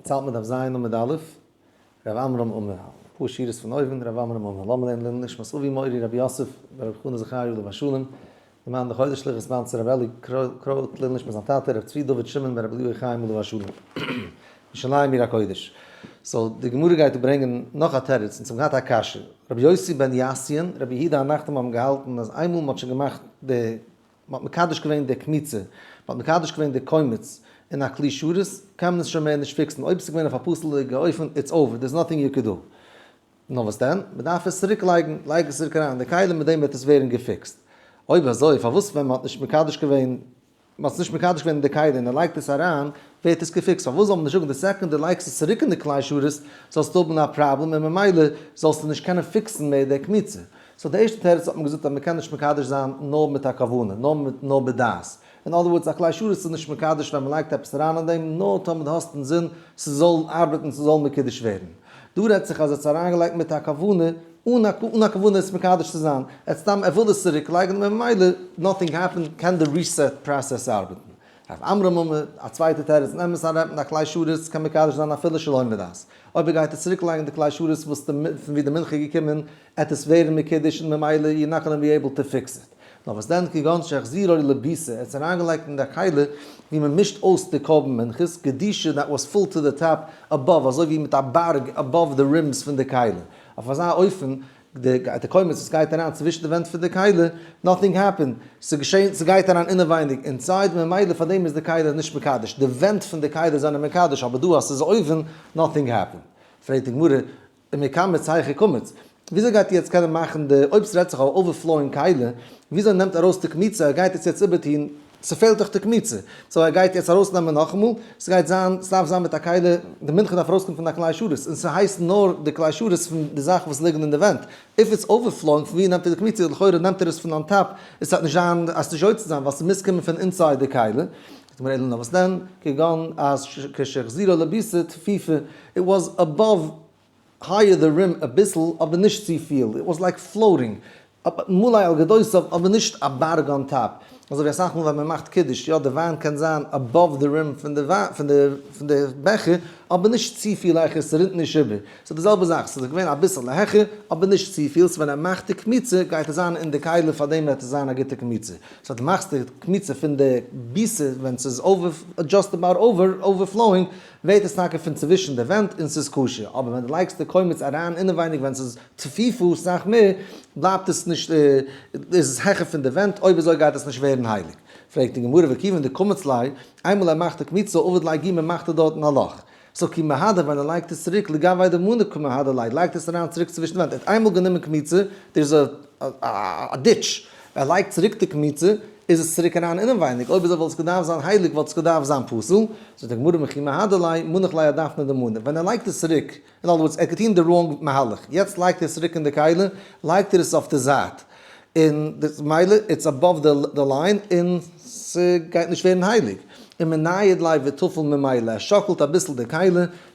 צייט מען דארף זיין עמוד א', ר' עמרם אמר, אפאר שורות פון אויבן, ר' עמרם אמר, לאמיר לערנען לעילוי נשמת אבי מורי רבי יוסף ברב חנא זכריה עליו השלום, למען די חודש שליחות מאן צו רבי אלי קרויט לעילוי נשמת זיין טאטע רבי צבי דוד שמעון בן רבי אליהו חיים עליו השלום. ירושלים עיר הקודש. so די גמרא גייט דא ברענגען נאך א תירוץ, אונז האבן געהאט א קשיא, רבי יוסי בן יאסי'ן, רבי יהודה הנחתום האבן געהאלטן אז איינמאל מ'האט שוין געמאכט די מען האט מקדש געווען די קמיצה, מען האט מקדש געווען די קומץ אין א כלי שרת, קען מען עס שוין מער נישט פיקסן, אויב עס איז געווען אויף א פסול'דיגע אופן, it's over, there's nothing you could do. נאר וואס דען? מען דארף עס צוריק לייגן, לייג עס צוריק אריין אין די כלי, מיט דעם וועט עס ווערן געפיקסט. אויב אזוי, פארוואס ווען מען האט נישט מקדש געווען, מען האט עס נישט מקדש געווען אין די כלי און ער לייגט עס אריין, ווערט עס געפיקסט, פארוואס זאל מען נישט זאגן די second דו לייגסט עס צוריק אין די כלי שרת, זאלסטו האבן א פראבלעם און ממילא זאלסטו נישט קענען פיקסן מער די קמיצה? so די ערשטע תירוץ האט מען געזאגט אז מ'קען נישט מקדש זיין נאר מיט א כוונה, נאר מיט נאר בדעת. אין other words א כלי שרת איז נישט מקדש ווען מ'לייגט עפעס אריין אין דעם, נאר טאמער דו האסט אינזין ס'זאל ארבעטן ס'זאל מקודש ווערן. דא רעדט זיך אז ער האט עס אריינגעלייגט מיט א כוונה, אן א אן א כוונה עס מקדש צו זיין, ער האט סתם ער וויל עס צוריק לייגן און ממילא nothing happened קען די reset process ארבעטן. רב עמרם אמר, א צווייטע תירוץ, אין אמת אריין מיט א כלי שרת קען מקדש זיין אפילו שלא מדעת. אויב ער גייט עס צוריק לייגן די כלי שרת וואס די פון ווי די מנחה איז געקומען, עט עס ווערן מקודש און ממילא you're not gonna be able to fix it. נאר וואס דען כגון שהחזירו לביסה, ער האט עס אריינגעלייגט אין די כלי ווי מען מישט אויס די קרבן מנחות, גדישה that was full to the top above, אזוי ווי מיט א בארג above די rims פון די כלי. אויף אזא אופן די די קומץ וואס גייט אריין צווישן די ווענט פון די כלי, nothing happened, ס'געשען ס'גייט אריין אינעווייניג inside ממילא פאר דעם איז די כלי נישט מקדש, די ווענט פון די כלי זענען מקדש אבער דא אז ס'איז אויבן, nothing happened. פרעגט די גמרא, ומקמץ היכי קמיץ, וויאזוי גייט איר יעצט קענען מאכן די, אויב ס'רעדט זיך אויף overflowing כלי, וויאזוי נעמט ארויס די קמיצה, ער גייט עס יעצט איבערטוהן, ס'פעלט דאך די קמיצה, so ער גייט יעצט ארויסנעמען נאכאמאל, ס'גייט זיין, ס'דארף זיין מיט א כלי, די מנחה דארף ארויסקומען פון א כלי שרת, און ס'הייסט נאר די כלי שרת פון די זאכן וואס ליגן אין די ווענט, if it's overflowing פון ווי נעמט ער די קמיצה, לכאורה נעמט ער עס פון on top, עס וועט נישט זיין אז ס'נישט יוצא זיין ווייל ס'מוז קומען פון inside די כלי, זאגט מיר אלא נאר וואס דען, כגון אז כשהחזירו לביסה טפיפה, it was above higher the rim אביסל אבער נישט צופיל, it was like floating, מלא על גדותיו אבער נישט א בארג on top, אזוי ווי אסאך מאל ווען מען מאכט קידוש, יא די וויין קען זיין above the rim פון די פון די פון די בעכער אבער נישט צופיל העכער ס'רינט נישט איבער, ס'איז די זעלבע זאך ס'איז געווען אביסעלע העכער אבער נישט צופיל, so ווען ער מאכט די קמיצה גייט עס זיין אין די כלי פארדעם וועט עס זיין א גוטע קמיצה, so דו מאכסט די קמיצה פון די ביסע ווען ס'איז over just about over overflowing ווערט עס טאקע פון צווישן די ווענט און ס'איז כשר, אבער ווען דו לייגסט די קומץ אריין אינעווייניג ווען ס'איז טפיפה סאך מער, בלייבט עס נישט, איז עס העכער פון די ווענט, אויב אזוי גייט עס נישט ווערן הייליג. פרעגט די גמרא וכיוון דקמץ ליה, איינמאל ער מאכט די קמיצה עביד ליה גומא מאכט ער דארטן א לאך. so כי מהדר ווען ער לייגט עס צוריק לגויה דמנא קא מהדר ליה, לייגט עס אריין צוריק צווישן די ווענט, ער האט איינמאל גענומען קמיצה, דער איז א ditch, ער לייגט צוריק די קמיצה, איז עס צוריק אריין אינעווייניג, אויב אזוי וואלט עס געדארפט זיין הייליג וואלט עס געדארפט זיין פסול, זאגט די גמרא מכי מהדר ליה, מנח ליה אדפנא דמנא, ווען ער לייגט עס צוריק, אין other words ער האט געטון די wrong מהלך, יעצט לייגט ער עס צוריק אין די כלי, לייגט ער עס אויף די זייט, און מילא it's above the line און ס'גייט נישט ווערן הייליג, און מנייד ליה וטפיל ממילא, ער שאקלט אביסל די כלי,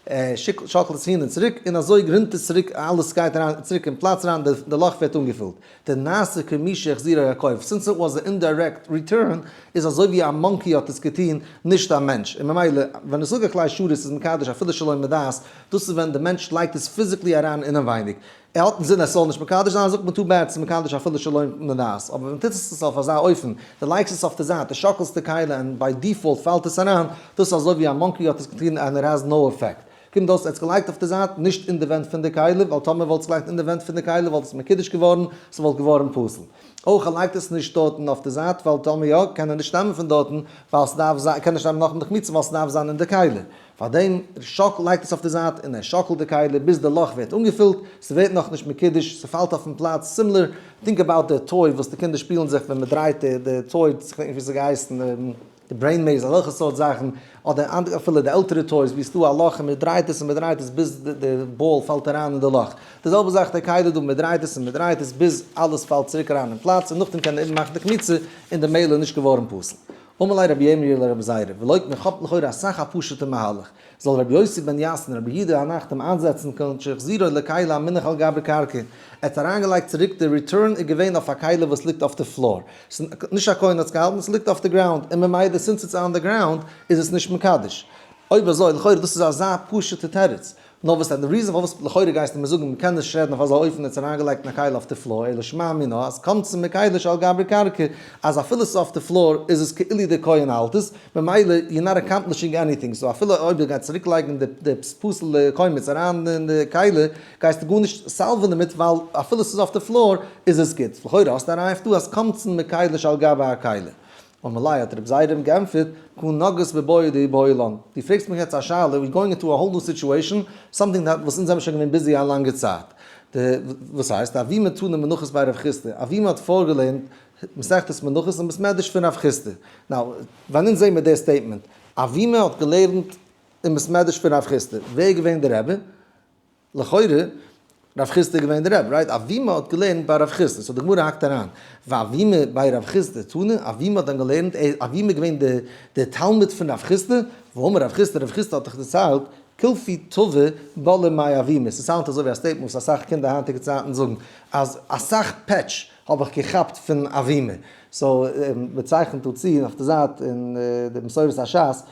ער שאקלט עס הין און צוריק, און אזוי רינט עס צוריק אלעס גייט אריין צוריק אין פלאץ אריין, די לאך ווערט אנגעפילט. דנעשה כמי שהחזירו הקוף, since it was a indirect return, איז אזוי ווי א monkey האט עס געטון, נישט א מענטש, און ממילא ווען איך זאג א כלי שרת איז מקדש אפילו שלא מדעת, דאס איז ווען די מענטש לייגט עס physically אריין אינעווייניג, ער האט אינזין עס זאל נישט מקדש זיין, זאגט מען too bad ס'איז מקדש אפילו שלא מדעת, אבער ווען טוט עס עס אויף אזא אופן, די לייגסט עס אויף די זייט, די שאקלסט די כלי און by default פאלט עס אריין, דאס איז אזוי ווי א monkey האט עס געטון and it has no effect. קומט אויס ער האט עס געלייגט אויף די זייט, נישט אין די ווענט פון די כלי, ווייל טאמער וואלט עס געלייגט אין די ווענט פון די כלי וואלט עס מקודש געווארן, ס'וואלט געווארן פסול. אויך ער לייגט עס נישט דארטן אויף די זייט, ווייל טאמער יא קען ער נישט נעמען פון דארטן, ווייל ס'דארף זיין, קען נישט נעמען נאכדעם די קמיצה ווייל ס'דארף זיין אין די כלי. פארדעם שאקל לייגט עס אויף די זייט און ער שאקלט די כלי ביז די לאך ווערט אנגעפילט, ס'ווערט נאכנישט מקודש, ס'פאלט אויפן פלאץ, similar, think about די toy וואס די קינדער שפילן זיך ווען מ'דרייט די toy, כ'דענק נישט ווי ס'האט געהייסן, די brain maze, אזעלכע סארט זאכן, אדער אנדערע אפילו די עלטערע toys ווי ס'דא א לאך און מ'דרייט עס און מ'דרייט עס ביז די ball פאלט אריין אין די לאך. די זעלבע זאך די כלי דא, מ'דרייט עס און מ'דרייט עס ביז אלעס פאלט צוריק אריין אין פלאץ און נאכדעם קען מען איבערמאכן די קמיצה און די מעיל איז נישט געווארן פסול. אמר ליה רבי ירמי' לרבי זירא, ולא מען כאפט לכאורה אסאך א פשוט'ע מהלך, זאל רבי יוסי בן יאסין רבי יהודה הנחתום איינזעצן כגון שהחזירו לכלי המונח על גבי קרקע, ער האט אריינגעלייגט צוריק די return איז געווען אויף א כלי וואס ליגט אויף די floor, ס'איז נישט א כהן האט עס געהאלטן, ס'ליגט אויף די ground, און ממילא since it's on the ground איז עס נישט מקדש. אויב אזוי, לכאורה דאס איז אזא פשוט'ע תירוץ. נאר וואס דען די reason פארוואס לכאורה גייסטו מיר זאגן מ'קען נישט רעדן אויף אזא אופן ער האט עס אריינגעלייגט אין א כלי אויף די floor, אלא שמע מינה אז קמצין מכלי שעל גבי קרקע אז אפילו ס'איז אויף די floor איז עס כאילו די כהן האלט עס, ממילא you're not accomplishing anything, so אפילו אויב דו גייסט צוריק לייגן די פסול'ע קומץ אריין אין די כלי גייסטו גארנישט solve ן דערמיט ווייל אפילו ס'איז אויף די floor איז עס גוט, לכאורה האסטו א ראיה אויף דא אז קמצין מכלי שעל גבי הכלי. אמר ליה האט רב זירא אים געענטפערט, קא נגעת בבעיא דאיבעיא לן, דו פרעגסט מיך יעצט א שאלה, we're going into a whole new situation, something that וואס אונז זעמיר שוין געווען busy א לאנגע צייט. די, וואס הייסט, אבימי תנא מנחות בי רב חסדא, אבימי האט פארגעלערנט מסכת מנחות אין בית מדרש פון רב חסדא. Now, ווען אונז זעהן מיר די statement, אבימי האט געלערנט אין בית מדרש פון רב חסדא, ווער איז געווען די רבי? לכאורה, רב חסדא איז געווען די רבי, right? אבימי האט געלערנט ביי רב חסדא, so די גמרא האקט אריין, ואבימי בי רב חסדא תנא, אבימי האט דאן געלערנט, אבימי איז געווען די תלמיד פון רב חסדא, והאמר רב חסדא, רב חסדא האט דאך דערציילט, קילפי טבא בלעי מיה אבימי, ס' sound ט אזוי ווי א statement וואס אסאך קינדער היינטיגע צייטן זאגן, אז אסאך פעטש האב איך געכאפט פון אבימי, so מ'צייכנט דא צו אויף די זייט אין די מסורת הש"ס,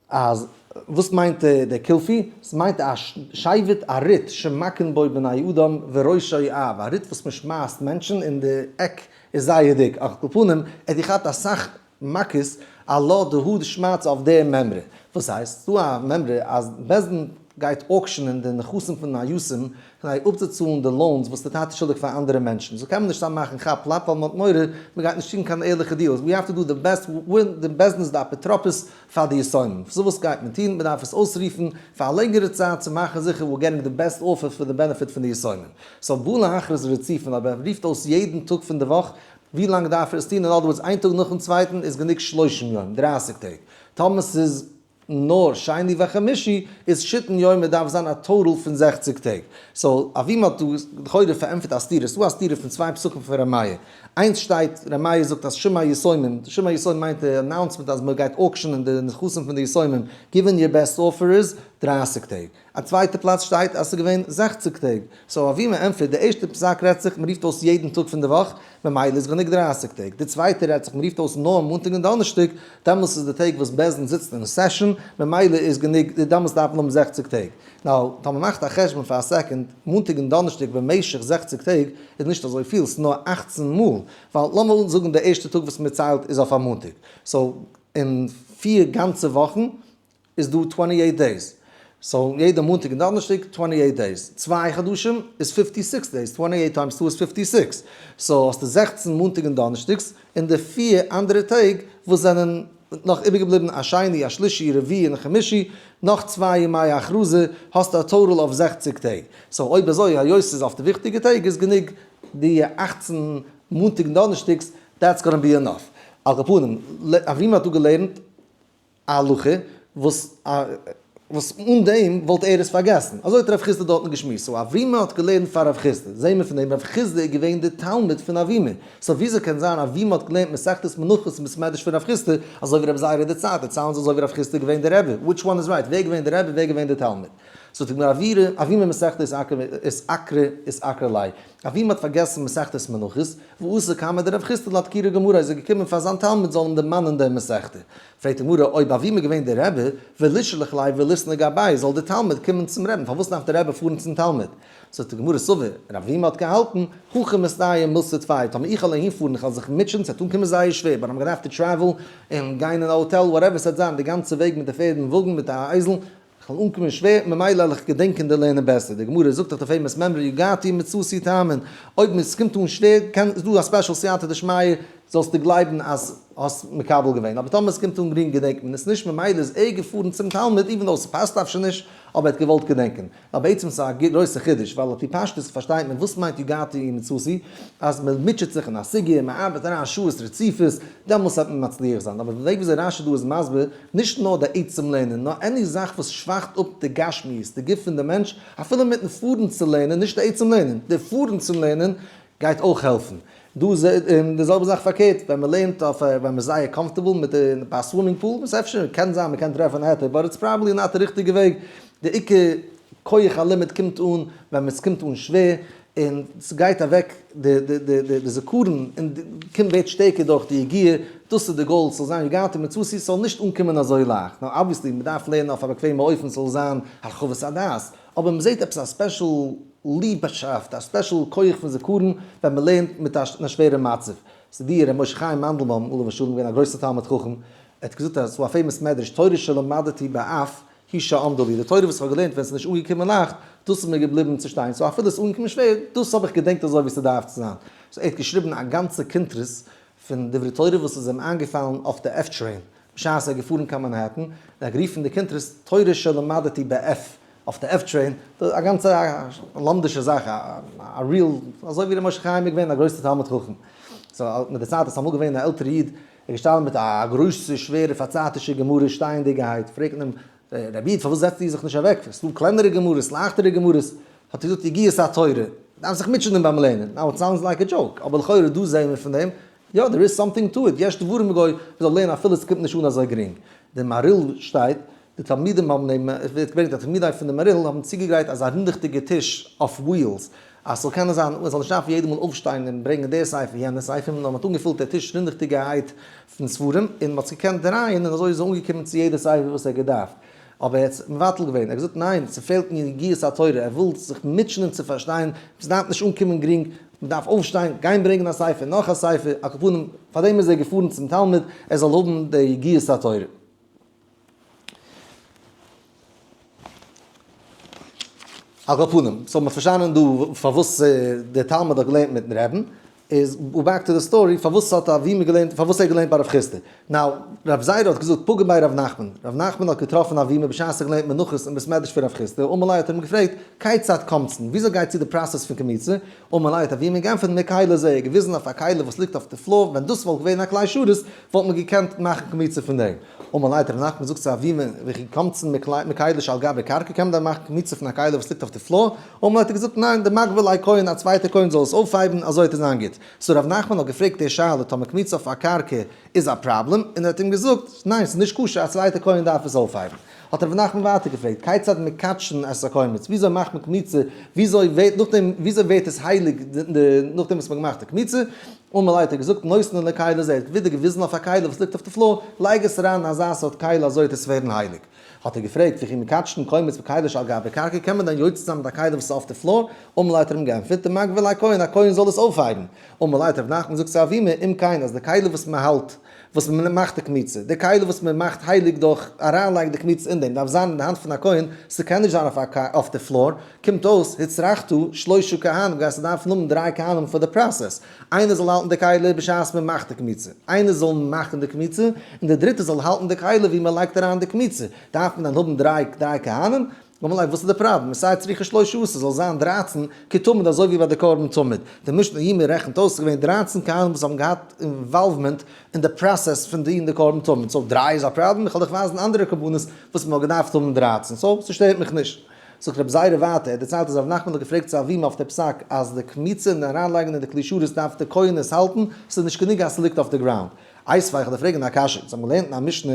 אז וואס מיינט דער קילפי? ס'מיינט א שבט א רוט שמכין בו בני אדם וראשו עב, א רוט וואס מ'שמייסט מענטשן און די עק איז זייער דיק, על כל פנים ער האט געכאפט אסאך מכות עלה דהא דשמעתא אויף די מימרא, וואס הייסט? ס'דא א מימרא אז בית דין גייט auction ען די נכסים פון א יתום כדי אפצוצאלן די loans וואס די טאטע איז שולדיג פאר אנדערע מענטשן, so קען מען נישט סתם מאכן כאפ לאפ ווייל מען האט מורא מען גייט נישט טון קיין ערליכע deals, we have to do the best, די בית דין איז די אפוטרופוס פאר די יתומים, so וואס גייט מען טון? מען דארף עס אויסרופן פאר א לענגערע צייט צו מאכן זיכער we're getting the best offer פאר די benefit פון די יתומים, so בא להכריז רצופין אויב ער רופט אויס יעדן טאג פון די וואך ווי לאנג דארף ער עס טון, in other words איין טאג נאכן צווייטן איז גענוג שלושים יום, 30 טעג, טאמער ס'איז נאר שני וחמישי איז שיתין יומי דארף זיין א total פון 60 טעג. So אבי מ'האט דא לכאורה פארענטפערט א סתירה, ס'דא א סתירה פון צוויי פסוקים פון ר' מאיר. איינס שטייט, ר' מאיר זאגט אז שמע יתומים, שמע יתומים מיינט די announcement אז מ'גייט auction ען די נכסים פון די יתומים, given your best offer איז 30 טעג. א צווייטע פלאץ שטייט אז ס'איז געווען 60 טעג. So אבי מ'ענטפערט, די ערשטע פסק רעדט זיך מ'רופט אויס יעדן טאג פון די וואך, ממילא איז גענוג 30 טעג. די צווייטע רעדט זיך מ'רופט אויס נאר מאנטאג און דאנערשטאג, דעמאלס איז די טעג וואס בית דין זיצט אין session, ממילא איז גענוג, דעמאלס דארף מען האבן 60 טעג. Now, טאמער מ'מאכט א חשבון פאר א second, מאנטאג און דאנערשטאג במשך 60 טעג איז נישט אזוי פיל, ס'איז נאר 18 מאל. ווייל לאמיר זאגן די ערשטע טאג וואס מ'ציילט איז אויף א מאנטאג. So, אין פיר גאנצע וואכן איז דא 28 days. So, יעדע מאנטאג און דאנערשטאג 28 days. צוויי חדשים איז 56 days. 28 times 2 איז 56. So, האסטו 16 מאנטאג און דאנערשטאגס, און די פיר אנדערע טעג וואס זענען נאך איבערגעבליבן א שני, א שלישי, רביעי און חמישי, נאך צוויי ימי הכרזה, האסטו א total אויף 60 טעג. So, אויב אזוי, היות ס'איז אויף די וויכטיגע טעג, איז גענוג די 18 מאנטאג און דאנערשטאגס, that's gonna be enough. על כל פנים, אבימי האט דא געלערנט א הלכה וואס וואס אן דעם וואלט ער עס פארגעסן. אזוי האט רב חסדא דארטן געשמועסט. So אבימי האט געלערנט פאר רב חסדא. זעהן מיר פון דעם רב חסדא איז געווען די תלמיד פון אבימי. So וויאזוי קען זיין אבימי האט געלערנט מסכת מנחות אין בית מדרש פון רב חסדא, אזוי ווי רב זירא דערציילט, דערציילן זיי אזוי ווי רב חסדא איז געווען די רבי. Which one is right? ווער איז געווען די רבי, ווער איז געווען די תלמיד? זאגט די גמרא אבימי מסכת איתעקרא איתעקרא ליה. אבימי האט פארגעסן מסכת מנחות, ואתא קמיה דרב חסדא לאדכורי גמרא איז ער געקומען פאר זיין תלמיד זאל אים דערמאנען די מסכתא. פרעגט די גמרא, אויב אבימי געווען דער רבי, ולישלח ליה וליתני גביה, זאל דער תלמיד קומען צום רבי'ן, פארוואס דארף דער רבי פארן צום תלמיד? זאגט די גמרא, סבר, אבימי האט געהאלטן, הכי מסתייעא מילתא טפי, טאמער איך וועל אהין פארן, איך וועל זיך מוטשען, ס'וועט אנקומען זייער שווער, but I'm gonna have to travel, און גיין אין א האטעל, whatever ס'וועט זיין, די גאנצע וועג מיט די פערד און וואגן, מיט א אייזל, איך וועל אנקומען שווער, ממילא וועל איך געדענקען די לערנען בעסער. די גמרא זאגט דאך די famous מימרא יגעתי ומצאתי תאמין, אויב עס קומט אן שווער, קען, איז דא א special סייעתא דשמיא, זאלסטו גלייבן אז האסט מקבל געווען, אבער טאמער עס קומט אן גרינג געדענקט מען עס נישט, ממילא איז ער געפארן צום תלמיד, even though ס'פאסט אפשר נישט, אבער ער האט געוואלט געדענקען. נאר בעצם ס'איז א גרויסע חידוש, ווייל על פי פשטות פארשטייט מען וואס מיינט יגעתי ומצאתי, אז מען מוטשעט זיך אין א סוגיא, מען ארבעט אריין שעות רציפות, דעמאלס וועט מען מצליח זיין. אבער די וועג וויאזוי רשי דא איז מסביר, נישט נאר די עצם לערנען, נאר any זאך וואס שוואכט אפ די גשמיות, די גוף פון די מענטש, אפילו מיטן פארן צו לערנען, נישט די עצם לערנען, די פארן צום לערנען גייט אויך העלפן. דא איז די זעלבע זאך פארקערט, ווען מען לערנט אויף א, ווען מען איז זייער comfortable מיט די, ביי א swimming pool, וואס אפשר קען זיין מען קען טרעפן א היתר, but it's probably not די ריכטיגע וועג, די עיקר כח הלימוד קומט אן ווען עס קומט אן שווער. און ס'גייט אוועק די די די די די זכרון און קומט ווערט שטערקער דורך די יגיעה, דאס איז די goal, ס'זאל זיין יגעתי ומצאתי, ס'זאל נישט אנקומען אזוי לייכט, נאר obviously מ'דארף לערנען אויף א באקוועמע אופן ס'זאל זיין הרחבת הדעת, אבער מ'זעט עפעס א special ליבשאפט, א special כח פון זכרון ווען מ'לערנט מיט א אין א שווערע מצב. ס'די ר' משה חיים מאנדלבוים עליו השלום געווען א גרויסער תלמיד חכם, ער האט געזאגט אז ס'דא א famous מדרש תורה שלמדתי באף היא שעמדה לי, די תורה וואס איך האב געלערנט ווען ס'איז נישט אנגעקומען לייכט, דאס איז מיר געבליבן צו שטיין, so אפילו עס איז אנגעקומען שווער, דאס האב איך געדענקט אזוי ווי ס'דארף צו זיין. so ער האט געשריבן א גאנצע קונטרס פון דברי תורה וואס איז אים איינגעפאלן אויף די F train בשעת ער איז געפארן קיין מאנהעטן, און ער האט גערופן די קונטרס תורה שלמדתי ב-F אויף די F train, א גאנצע לומדישע זאך, א real, אזוי ווי ר' משה חיים איז געווען א גרויסער תלמיד חכם. so מיט די צייט איז אמאל געווען א עלטערע איד, ער איז געשטאנען מיט א גרויסע שווערע פארצייטישע גמרא שטייענדיגערהייט, פרעגט מען אים, רבי איד פארוואס זעצט איר זיך נישט אוועק, עס איז דא קלענערע גמרות, לייכטערע גמרות, האט ער געזאגט יגיעת התורה, מ'דארף זיך מוטשענען ביים לערנען, now it sounds like a joke, אבער לכאורה דא זעען מיר פון דעם, יא there is something to it, יש דברים בגו, מ'זאל לערנען אפילו עס קומט נישט אן אזוי גרינג. די מהריל שטייט, די תלמידים האבן אים, עס ווערט געברענגט אז תלמידי פון די מהריל האבן צוגעגרייט אזא רינדעכדיגע טיש אויף wheels, אז ס'זאל קענען זיין, מ'זאל נישט דארפן יעדע מאל אויפשטיין און ברענגען דער ספר יענער ספר, נאר מ'האט אנגעפילט דער טיש רינדעכדיגערהייט פון ספרים, און מ'האט עס געקענט דרייען, און אזוי איז ער אנגעקומען צו יעדע ספר וואס ער האט געדארפט. אבער ער האט עס מבטל געווען, ער האט געזאגט ניין, ס'פעלט מיר יגיעת התורה, ער וויל זיך מוטשענען צו פארשטיין, ס'דארף נישט אנקומען גרינג, מ'דארף אויפשטיין, גיין ברענגען א ספר, נאך א ספר, על כל פנים, פארדעם איז ער געפארן צום תלמיד, ער זאל האבן די יגיעת התורה. על כל פנים, so מ'האט פארשטאנען דא פארוואס דער תלמיד האט געלערנט מיטן רעבן, איז back to the story, פארוואס האט אבימי געלערנט, פארוואס ער האט געלערנט ביי רב חסדא. now, רב זירא האט געזאגט פגע ביה רב נחמן, רב נחמן האט געטראפן אבימי בשעת ער האט געלערנט מנחות אין בית מדרש פון רב חסדא, אמר ליה האט ער אים געפרעגט, כיצד קומצין, וויאזוי גייט צו די process פון קמיצה, אמר ליה האט אבימי גענטפערט מכלי זה, געוויזן אויף א כלי וואס ליגט אויף די floor, ווען דאס וואלט געווען א כלי שרת, וואלט מען געקענט מאכן קמיצה פון דעם. אמר ליה רב נחמן זאגט צו אבימי וכי קומצין מכלי שעל גבי קרקע קען מען דען מאכן קמיצה פון א כלי וואס ליגט אויף די floor? אמר ליה האט ער געזאגט ניין דמגבה ליה כהן א צווייטער כהן זאל עס אויפהייבן אזוי וועט עס זיין גוט. so רב נחמן האט געפרעגט די שאלה טאמער קמיצה אויף א קרקע איז א פראבלעם און ער האט אים געזאגט ניין ס'איז נישט כשר א צווייטער כהן דארף עס אויפהייבן. האט רב נחמן ווייטער געפרעגט כיצד מקדשין את הקומץ וויאזוי מאכט מען קמיצה וויאזוי ווערט נאכדעם וויאזוי ווערט עס הייליג נאכדעם וואס מ'האט געמאכט די קמיצה? אמר ליה האט ער געזאגט נותנן לכלי זה, ער האט ווידער געוויזן אויף א כלי וואס ליגט אויף די floor, לייג עס אריין אין אזא סארט כלי אזוי וועט עס ווערן הייליג. האט ער געפרעגט, וכי מקדשין קומץ בכלי שעל גבי קרקע, קען מען דען יוצא זיין מיט א כלי וואס איז אויף די floor? אמר ליה האט ער אים געענטפערט, דמגבה ליה כהן, א כהן זאל עס אויפהייבן. אמר ליה האט רב נחמן געזאגט צו אבימי, אם כן אז די כלי וואס מען האלט, וואס מען מאכט די קמיצה, די כלי וואס מען מאכט הייליג דורך אריינלייגן די קמיצה אין דעם, דארף זיין אין די האנט פון א כהן, ס'קען נישט זיין אויף די floor, קומט אויס, הצרכת שלושה כהנים, גייסטו דארפן האבן דריי כהנים פאר די process, איינער זאל האלטן די כלי בשעת מען מאכט די קמיצה, איינער זאל מאכן די קמיצה, און דער דריטער זאל האלטן די כלי ווי מען לייגט אריין די קמיצה, דארף מען דען האבן דריי כהנים? אמר ליה, וואס איז די פראבלעם? איתהו צריכי שלשה עשר, זאל זיין 13 כתמיד אזוי ווי ביי די קרבן תמיד. די משנה יומא רעכנט אויס ס'איז געווען 13 כהנים וואס האבן געהאט involvement אין די process פון דינען די קרבן תמיד, so דריי איז א פראבלעם? איך וועל דיך ווייזן אנדערע קרבנות וואס מען האט געדארפט האבן 13, so ס'שטערט מיך נישט. זאגט רבי זירא ווייטער, ער דערציילט אז רב נחמן האט געפרעגט צו אבימי אויף די פסק אז די קמיצה און די אריינלייגן אין די כלי שרת דארף די כהן עס האלטן, ס'איז נישט גענוג אז ס'ליגט אויף די ground. איתיביה איך וועל דיר פרעגן א קשיא, אונז האבן געלערנט אין א משנה,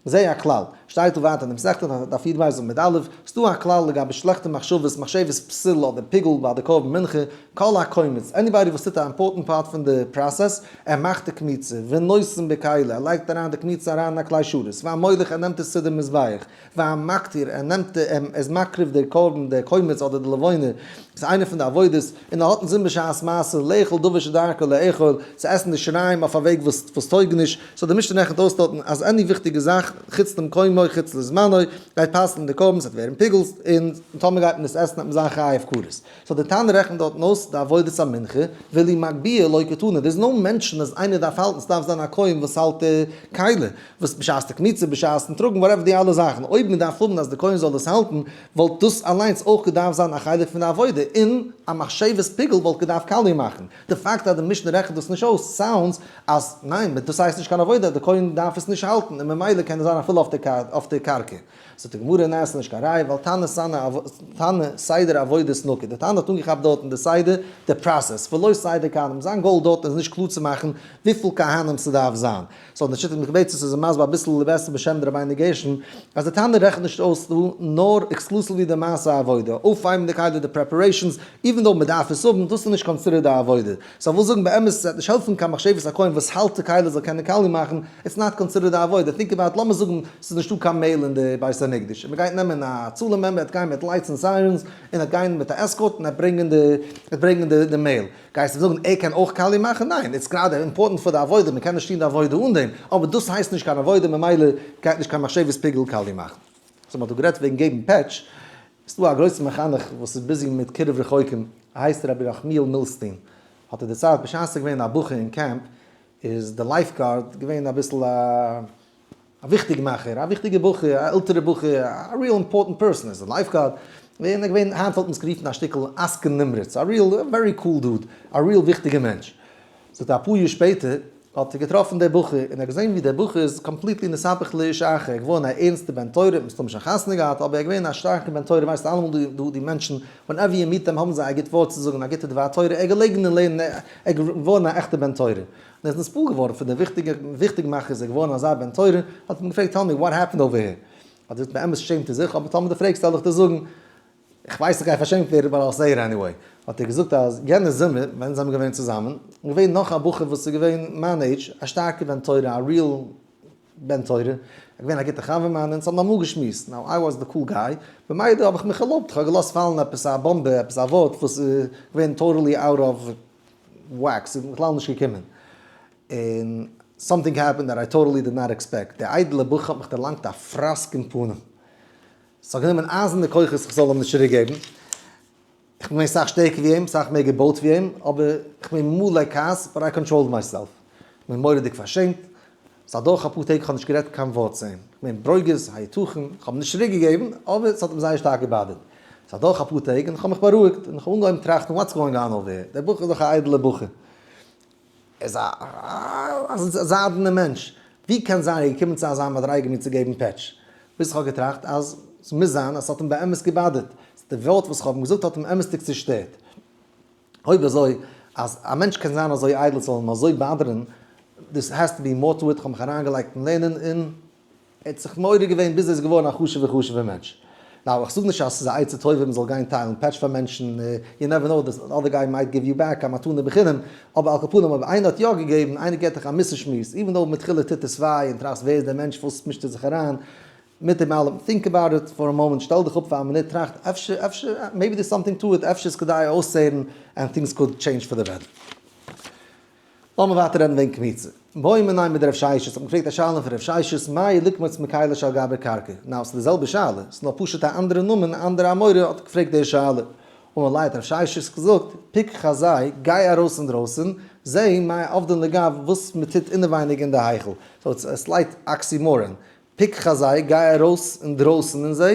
זה הכלל, שטייט דא ווייטער אין די מסכתא דף י"ב עמוד א', ס'דא א כלל לגבי שלעכטע מחשבות, מחשבת פסול אדער פיגול ביי די קרבן מנחה, כל הקומץ, anybody וואס טוט א important part פון די process, ער מאכט די קמיצה, ונותן בכלי, ער לייגט אריין די קמיצה אריין אין א כלי שרת, והמוליך ער נעמט עס צו די מזבח, והמקטיר, ער נעמט די, ער איז מקריב די קרבן, די קומץ אדער די לבונה, ס'איז איינע פון די עבודות, און ער האט אינזין בשעת מעשה, לאכול דבר שדרכו לאכול, צו עסן די שיריים אויף א וועג וואס וואס טויג נישט, so די משנה רעכנט אויס דארטן אז any וויכטיגע זאך, חוץ למקומו חוץ לזמנו, גייט פסל'ן די קרבן, ס'וועט ווערן פיגול, און טאמער גייט מען עס עסן וועט מען זיין חייב כרת. so די תנא רעכנט דארטן אויס די עבודת המנחה, ואילו מגביה לא קתני, there is no mention אז איינער דארף האלטן, ס'דארף זיין א כהן וואס האלט די כלי, וואס בשעת די קמיצה, בשעת'ן טראגן, whatever די אלע זאכן, אויב מען דארף האבן אז די כהן זאל עס האלטן, וואלט דאס אליינס אויך געדארפט זיין א חלק פון די עבודה, און א מחשבת פיגול וואלט געדארפט קאליע מאכן. די פאקט אז די משנה רעכנט דאס נישט אויס, sounds אז ניין, דאס הייסט נישט קיין עבודה, די כהן דארף עס נישט האלטן, און ממילא קען עס זיין אפילו אויף די קרקע. זאגט די גמרא ניין ס'איז נישט קיין ראיה ווייל תנא סנא תנא סדר עבודת נקי, די תנא האט אנגעכאפט דארטן די סדר, די process, ולא סדר כהנים, זיין goal דארטן איז נישט קלאר צו מאכן וויפיל כהנים ס'דארף זיין. so אין די שיטת מקובצת איז ער מסביר אביסל בעסער בשם די רבינו גרשון, אז די תנא רעכנט נישט אויס דא נאר exclusively די מעשה העבודה, אויפהייבן די כלי די preparations, even though מ'דארף עס האבן, דאס איז נישט considered די עבודה. so איך וויל זאגן באמת עס וועט נישט העלפן קיין מחשבת הכהן וואס האלט די כלי זאל קענען קאליע מאכן, it's not considered די עבודה. think about, לאמיר זאגן ס'איז נישטא קיין מעיל אין די בית המקדש, און מ'גייט נעמען א הצלה member, ער וועט גיין מיט lights און sirens, און ער וועט גיין מיט א escort און ער וועט ברענגען די, ער וועט ברענגען די מעיל. גייסטו זאגן ער קען אויך קאליע מאכן? ניין, it's גראדע important פאר די עבודה, מען קען נישט טון די עבודה אן דעם, אבער דאס הייסט נישט קיין עבודה ממילא גייט נישט קיין מחשבת פיגול קאליע מאכן. so מען האט דא גערעדט וועגן געבן פעטש, איז דא א גרויסע מחנך וואס איז busy מיט קירוב רחוקים, ער הייסט רבי רחמיאל מילסטין, האט ער דערציילט בשעת ער איז געווען א בחור אין קעמפ איז די lifeguard געווען אביסל א א וויכטיג מאכער, א וויכטיגע בחור, א עלטערע בחור, א real important person איז א lifeguard, און ער געווען, היינט וואלט מען עס גערופן א שטיקל עסקן נמרץ, א real very cool dude, א real וויכטיגע מענטש. זאגט ער אפאר יאר שפעטער האט ער געטראפן דער בחור, און ער האט געזען ווי דער בחור איז completely נתהפך לאיש אחר, ער איז געווארן א ערנסטע בן תורה, מסתמא שוין חתונה געהאט, אבער ער איז געווען א שטארקע בן תורה, ווייסט אלעמאל דא די מענטשן, whenever you meet them האבן זיי א גוט ווארט צו זאגן, א גוטע דבר תורה, ער איז געלעגן אין לערנען, ער איז געווארן א עכטע בן תורה. און ער איז נתפעל געווארן פון די וויכטיגע וויכטיג מאכער איז ער געווארן אזא בן תורה, האט אים געפרעגט tell me what happened over here? האט ער געזאגט באמת שעמט ער זיך, אבער טאמער דו פרעגסט וועל איך דיר זאגן, איך ווייס איך גיי פארשעמט ווערן but I'll say it anyway, האט ער געזאגט אז יענע זומער ווען זיי האבן געווען צוזאמען, איז געווען נאך א בחור וואס איז געווען מיין עידזש, א שטארקע בן תורה, א real בן תורה, ער איז געווען א גוטע חבר מיינע, אונז האבן אמאל געשמועסט, now I was the cool guy, במילא האב איך מיך ערלויבט, איך האב געלאזט פאלן עפעס א באמבע, עפעס א ווארט וואס איז געווען totally out of whack, ס'איז בכלל נישט געקומען. און something happened that I totally did not expect, די איידעלע בחור האט מיך דערלאנגט א פראסק אין פנים. ס'האט גענומען אייזערנע כוחות איך זאל אים נישט צוריקגעבן. איך בין געווען סאך שטערקער ווי אים, סאך מער געבויט ווי אים, אבער איך בין מלא כעס, but I controlled myself. איך בין מורא'דיג פארשעמט. ס'איז אדורך אפאר טעג איך האב נישט גערעדט קיין ווארט צו אים. איך בין ברוגז, היתכן, איך האב אים נישט צוריקגעגעבן, אבער ס'האט אים זייער שטארק געבאדערט. ס'איז אדורך אפאר טעג און איך האב מיך בארואיגט און איך האב אנגעהויבן טראכטן what's going on over here, דער בחור איז דאך א איידעלער בחור, ער איז א זיידענער מענטש, ווי קען זיין ער איז געקומען צו אזא מדריגה מיר צו געבן פעטש? ביז איך האב געטראכט אז ס'מוז זיין אז ס'האט אים באמת געבאדערט, די ווארט וואס איך האב אים געזאגט האט אים אמת'דיג צושטערט. אויב אזוי אז א מענטש קען זיין אזוי איידל ס'זאל אים אזוי באדערן, this has to be more to it, כ'האב מיך אריינגעלייגט אין לערנען און ער האט זיך מעורר געווען ביז ער איז געווארן א חשוב'ער חשוב'ער מענטש. now איך זאג נישט אז ס'איז א עצה טובה מ'זאל גיין טיילן פעטש פאר מענטשן, you never know the other guy might give you back א מתנה בחינם, אבער על כל פנים אויב איינער האט יא געגעבן, איינער געבט דיך א מוסר שמועס, even though מתחילה טוט עס וויי און טראכסט ווער איז דער מענטש וואס מישט ער זיך אריין, מיט דעם אלעם, think about it for a moment, שטעל דיך אפ פאר א מינוט, טראכט, אפשר, אפשר, maybe there's something to it, אפשר איז כדאי אויסצוהערן, and things could change for the better. לאמיר ווייטער רעדן וועגן קמיצה. בעו מיניה מדרב ששת, האט מען געפרעגט א שאלה פון רב ששת, מהו לקמוץ מכלי שעל גבי קרקע? now, ס'איז די זעלבע שאלה, ס'איז נאר פשוט א אנדערע נאמען, א אנדערע אמורא האט געפרעגט די שאלה. אמר ליה האט רב ששת געזאגט, פוק חזי, גיי ארויס אינדרויסן, זע מאי עבדין לגו וואס מ'טוט אינעווייניג אין די היכל. so it's a slight oxymoron. פוק חזי, גיי ארויס אינדרויסן און זע,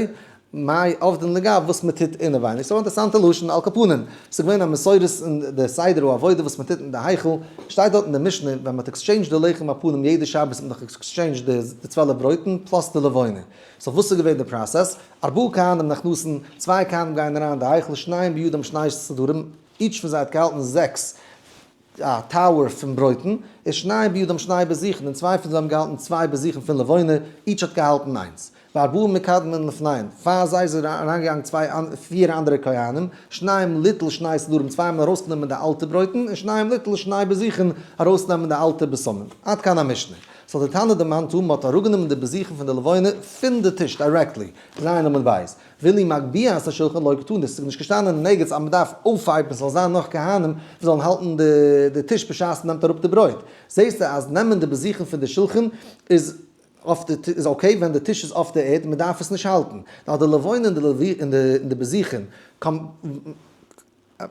מאי עבדין לגו וואס מען טוט אינעווייניג. ס'איז א אינטערעסאנטע לשון, על כל פנים, ס'איז געווען א מסורת אין די סדר העבודה וואס מען טוט אין די היכל, שטייט דארט אין די משנה, ווען מען האט exchanged די לחם הפנים יעדע שבת האט מען דאך exchanged די 12 ברויטן plus די לבונה. so וואס איז געווען די process? ארבעה כהנים נכנסין, צוויי כהנים גייען אריין אין די היכל, שניים בידם שני סדרים, each פון זיי האט געהאלטן זעקס א tower פון ברויטן, ושניים בידם שני בזיכין, און צוויי פון זיי האבן געהאלטן צוויי בזיכין פון לבונה, each האט געהאלטן איינס. וארבעה מקדמין לפניהם, פאר זיי איז אריינגעגאנגען צוויי פיר אנדערע כהנים, שניים ליטול שני סדרים, צוויי האבן ארויסגענומען די אלטע ברויטן, און שניים ליטול שני בזיכין, ארויסנעמען די אלטע בשמים. עד כאן המשנה. so די תנא דערמאנט דא, מ'האט אראפגענומען די בזיכין פון די לבונה פון די טיש directly, ז' עמוד בית. ואילו מגביה את השולחן לא קתני, ס'איז נישט געשטאנען אין ערגעץ אז מ'דארף אויפהייבן ס'זאל זיין נאך כהנים וואס זאלן האלטן די טיש בשעת מ'נעמט אראפ די ברויט. זעסטו אז נעמען די בזיכין פון די שולחן איז אויף די איז okay ווען די טיש איז אויף די ערד און מ'דארף עס נישט האלטן. נאר די לבונה און די בזיכין